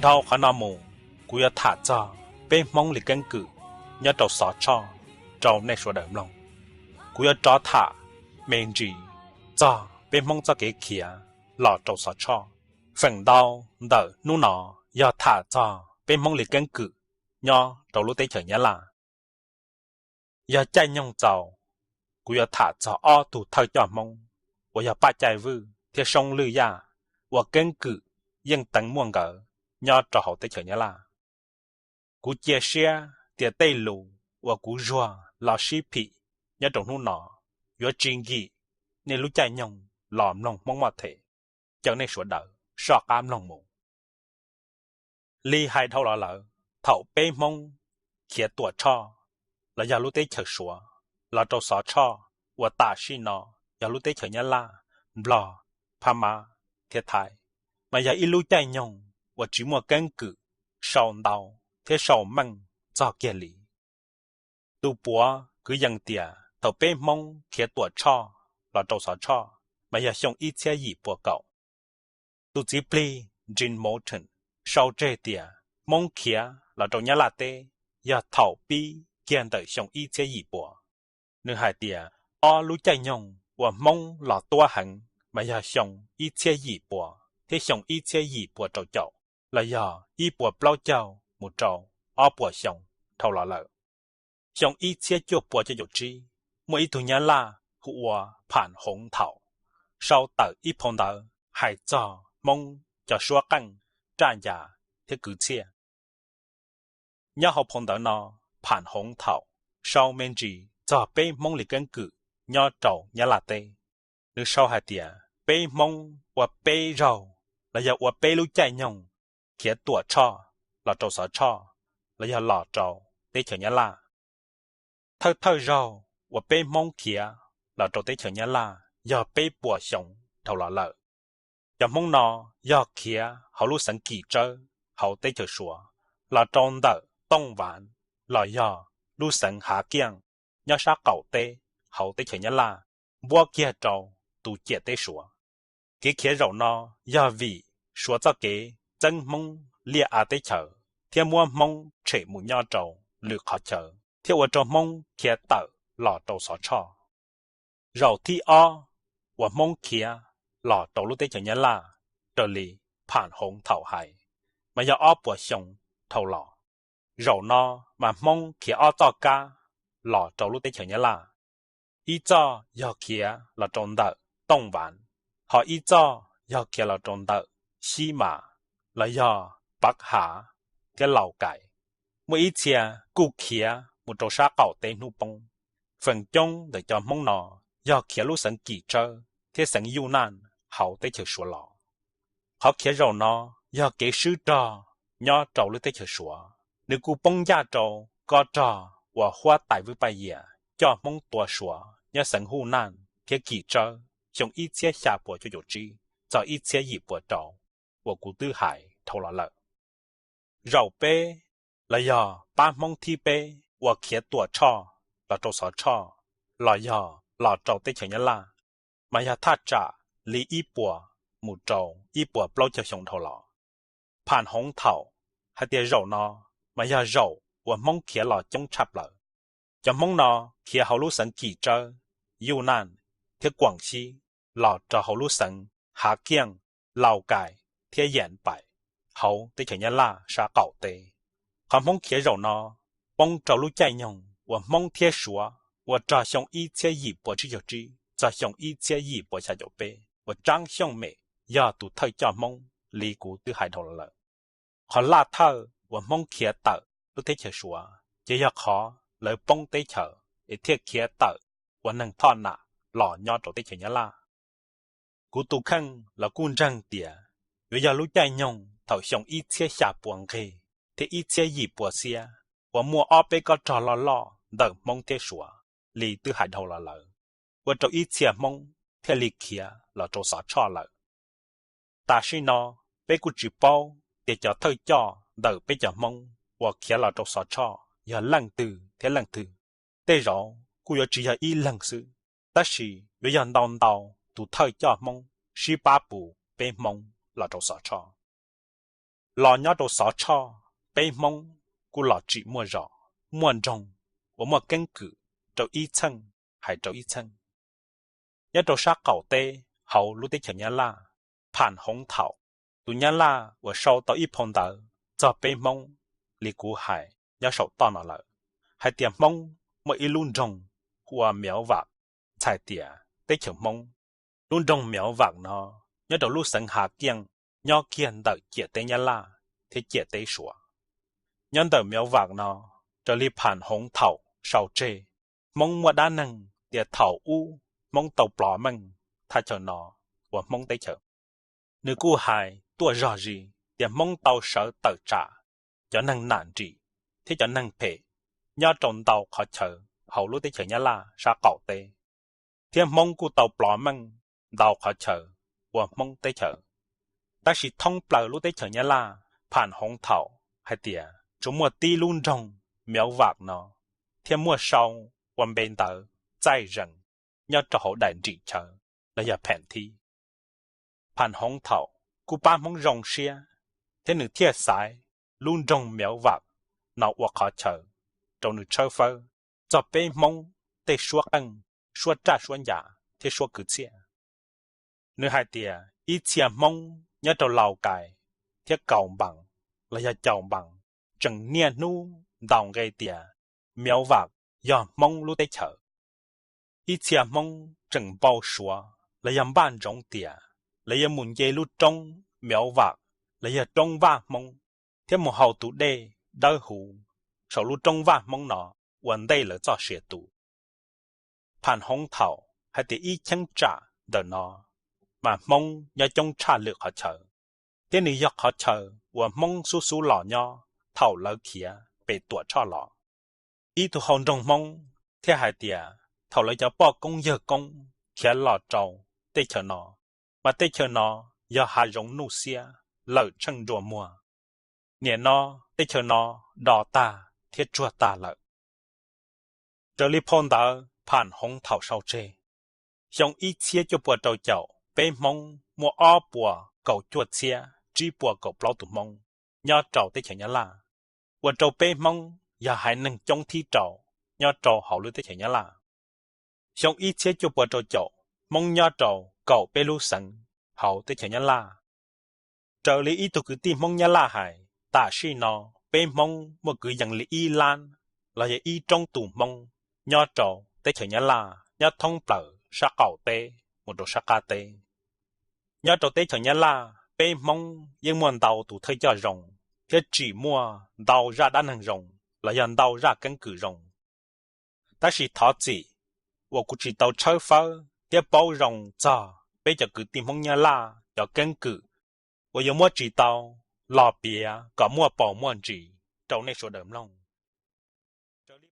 Dhau qhov no mus, kuv yuav tham txog peb Hmoob li keeb kwm nyob rau Xov Tshoj rau nej sawv daws mloog. Kuv yuav rov tham me ntsis txog peb Hmoob txoj kev khiav los rau Xov Tshoj. Feem ntau ntawm hnub no yog tham txog peb Hmoob li keeb kwm nyob rau lub teb chaws Nyab Laj. Yog caij nyoog txaus, kuv yuav tham txog ob tug thawj coj Hmoob uas yog Paj Cai Vwj thiab Soob Lwj Yaj uas keeb kwm yeej teev muaj nkawd nyob rau hauv teb chaws Nyab Laj. Kuv cia siab tias tej lus uas kuv zuag los sib phim nyob rau hnub no yuav tsis nkim nej lub caij nyoog los mloog Hmoob Moj Them. Caw nej sawv daws soj qab mloog mus. Li hais dhau los lawm, thaum peb Hmoob khiav Tuam Tshoj los yog lub teb chaws Suav los rau Xov Tshoj uas tam sim no yog lub teb chaws Nyab Laj, Nplog, Phab Mab thiab Thaib, mas yog ib lub caij nyoog uas tsis muaj keeb kwm sau ntau thiab sau meej txog kiag li. Tus puav kwv yees tias thaum peb Hmoob khiav Tuam Tshoj los rau Xov Tshoj mas yog xyoo ib txhiab yim pua kaum. Tus txiv plig Jim Moulton sau tseg tias Hmoob khiav los rau Nyab Laj teb yog thaum pib kiag ntawm xyoo ib txhiab yim pua. Nws hais tias ob lub caij nyoog uas Hmoob los tuab heev mas yog xyoo ib txhiab yim pua thiab xyoo ib txhiab yim pua rau caum, los yog ib puas plaub caug mus rau ob puas xyoo dhau los lawm. Xyoo ib txhiab cuaj pua cuaj caum tsib, muaj ib tug Nyab Laj hu ua Pham Hoov Thaum sau tawm ib phau ntawv hais txog Hmoob cov suab qeej, raj ncas thiab kwv txhiaj. Nyob hauv phau ntawv no, Pham Hoov Thaum sau me ntsis txog peb Hmoob li keeb kwm nyob rau Nyab Laj teb. Nws sau hais tias peb Hmoob ua peb zaug los yog ua peb lub caij nyoog khiav Tuam Tshoj los rau Xov Tshoj los yog los rau teb chaws Nyab Laj. Thawj thawj zaug uas peb Hmoob khiav los rau teb chaws Nyab Laj yog peb puas xyoo dhau los lawm. Cov Hmoob no yog khiav hauv lub xeev Kim Tsawb hauv teb chaws Suav los rau ntawm Tooj Vav los yog lub xeev Hav Kiaj nyob sab qaum teb hauv teb chaws Nyab Laj, npuab kiag rau tus ciam teb Suav. Kev khiav zaum no yog vim Suav txoj kev txeeb Hmoob liaj av teb chaws thiab muab Hmoob tshem mus nyob rau lwm qhov chaw thiab ua rau Hmoob khiav tawm los rau Xov Tshoj. Zaum thib ob uas Hmoob khiav los rau lub teb chaws Nyab Laj raws li Pham Hoov Thaum hais mas yog ob puas xyoo dhau los. Zaum no mas Hmoob khiav ob txoj kab los rau lub teb chaws Nyab Laj. Ib txoj yog khiav los rau ntawm Tooj Vav, ho ib txoj yog khiav los rau ntawm Xib Mas los yog Pav Hav thiab Laus Kais. Muaj ib txhia kuj khiav mus rau sab qaum teb hnub poob. Feem coob ntawm cov Hmoob no yog khiav lub xeev Kim Tsawb thiab xeev Yuj Naj hauv teb chaws Suav los. Qhov khiav zaum no yog kev swb rog nyob rau lub teb chaws Suav, nws kuj poob ncaj rau kob rog uas Huab Tais Vwj Paj Yias coj Hmoob tua Suav nyob xeev Huj Naj thiab Kim Tsawb xyoo ib txhiab xya puas cuaj caum tsib txog ib txhiab yim puas rau uas kuv twb hais dhau los lawm. Zaum peb los yog pab Hmoob thib peb uas khiav Tuam Tshoj los rau Xov Tshoj los yog los rau teb chaws Nyab Laj mas yog thaj tsam li ib puas mus rau ib puas plaub caug xyoo dhau los. Pham Hoov Thaum hais tias zaum no mas yog zaum uas Hmoob khiav los coob tshaj plaws. Cov Hmoob no khiav hauv lub xeev Kim Tsawb, Yuj Naj thiab Kuam Xib los rau hauv lub xeev Hav Kiaj, Laus Kais thiab Yas Pais hauv teb chaws Nyab Laj sab qaum teb. Qhov Hmoob khiav zaum no poob rau lub caij nyoog uas Hmoob thiab Suav ua rog xyoo ib txhiab yim puas tsib caug tsib txog xyoo ib txhiab yim puas xya caum peb uas Tsab Xyooj Mem yog tus thawj coj Hmoob li kuv twb hais dhau los lawm. Qhov laj thawj uas Hmoob khiav tawm lub teb chaws Suav ces yog qhov lawv poob teb chaws es thiaj khiav tawm ua neeg thoj nam los nyob rau teb chaws Nyab Laj. Kuv tus kheej los kuj ntseeg tias yuav yog lub caij nyoog thaum xyoo ib txhiab xya puas nqig thiab ib txhiab yim puas xiab uas muaj ob peb kob rog loj loj ntawm Hmoob thiab Suav li twb hais dhau los lawm, ua rau ib txhia Hmoob thiaj li khiav los rau Xov Tshoj lawm. Tam sim no peb kuj tsis paub tias cov thawj coj ntawm peb cov Hmoob uas khiav los rau Xov Tshoj yog leej twg thiab leej twg. Tej zaum kuj yuav tsis yog ib leeg xwb, tab sis yuav yog ntau ntau tus thawj coj Hmoob sib pab pus peb Hmoob los rau Xov Tshoj. los nyob rau Xov Tshoj, peb Hmoob kuj los tsim muaj zos, muaj nroog uas muaj keeb kwm rau ib txheej hais rau ib txheej. Nyob rau sab qaum teb hauv lub teb chaws Nyab Laj, Pham Hoov Thaum, tus Nyab Laj uas sau tau ib phau ntawv txog peb Hmoob li kuv hais nyob saum toj no lawm, hais tias Hmoob muaj ib lub nroog hu ua Miav Vam, txhais tias teb chaws Hmoob. Lub nroog Miav Vam no nyob rau lub xeev Hav Kiaj, nyob kiag ntawm ciam teb Nyab Laj thiab ciam teb Suav. Nyob ntawm Miav Vam no, raws li Pham Hoov Thaum sau tseg, Hmoob muaj dab neeg tias thaum ub Hmoob tau plov meej thaj chaw no ua Hmoob teb chaws. Nws kuj hais tuaj zog zis tias Hmoob tau sawv tawm tsam cov neeg nam nrim thiab cov neeg phem nyob rau ntau qhov chaw hauv lub teb chaws Nyab Laj sab qaum teb, thiab Hmoob kuj tau plov meej ntau qhov chaw ua Hmoob teb chaws. Tab sis thoob plaws lub teb chaws Nyab Laj, Pham Hoov Thaum hais tias tsuas muaj tib lub nroog Miav Vam no thiaj muaj sau ua npe ntawv txaij zees nyob rau hauv daim nrim chaw los yog phem thib. Pham Hoov Thaum kuj pab Hmoob zoo siab, thiab nws thiaj xaiv lub nroog Miav Vam no ua qhov chaw rau nws tshawb fawb txog peb Hmoob tej suab qeej, suab raj suab ncas thiab suab kwv txhiaj. Nws hais tias ib txhia Hmoob nyob rau Laus Kais thiab Kaus Npaas los yog Caus Npaas tseem niaj hnub ntaus nqe tias Miav Vam yog Hmoob lub teb chaws. Ib txhia Hmoob tseem npau suav los yog npaj ntsoov tias lawv yuav mus nce lub roob Miav Vam los yog roob Vaj Hmoob, thiab mus haus tus dej dawb huv saum lub roob Vaj Hmoob no ua ntej lawv txoj sia tu. Pham Hoov Thaum hais tias ib cheeb tsam ntawm no mas Hmoob nyob coob tshaj lwm qhov chaw, thiab nws yog qhov chaw uas Hmoob xub xub los nyob thaum lawv khiav pem Tuam Tshoj los. Ib tug hauv nroog Hmoob thiaj hais tias thaum lawv cov poj koob yawg koob khiav los rau teb chaws no, mas teb chaws no yog hav zoov nuj xiab lawm tsheej nruas muag. Nim no teb chaws no do tag thiab tsuag tag lawm. Raws li phau ntawv Pham Hoov Thaum sau tseg, xyoo ib txhiab cuaj pua rau caum peb Hmoob muaj ob puas kaum cuaj txhiab tsib puas kaum plaub tus Hmoob nyob rau teb chaws Nyab Laj, ua rau peb Hmoob yog haiv neeg coob thib rau nyob rau hauv lub teb chaws Nyab Laj. Xyoo ib txhiab cuaj pua rau caum Hmoob nyob rau kaum peb lub xeev hauv teb chaws Nyab Laj. Raws li ib tug kwv tij Hmoob Nyab Laj hais, tam sim no peb Hmoob muaj kwv yees li ib lab los yog ib roob tus Hmoob nyob rau teb chaws Nyab Laj nyob thoob plaws sab qaum teb mus rau sab qab teb. Nyob rau teb chaws Nyab Laj peb Hmoob yeej muaj ntau tus thawj coj zoo thiab tsim muaj ntau zaj dab neeg zoo los yog ntau zaj keeb kwm zoo. Tab sis thov txim uas kuv tsis tau tshawb fawb thiab paub zoo txog peb cov kwv tij Hmoob Nyab Laj cov keeb kwm uas yuav muab tsis tau los piav kom muaj paus muaj ntsis rau nej sawv daws mloog.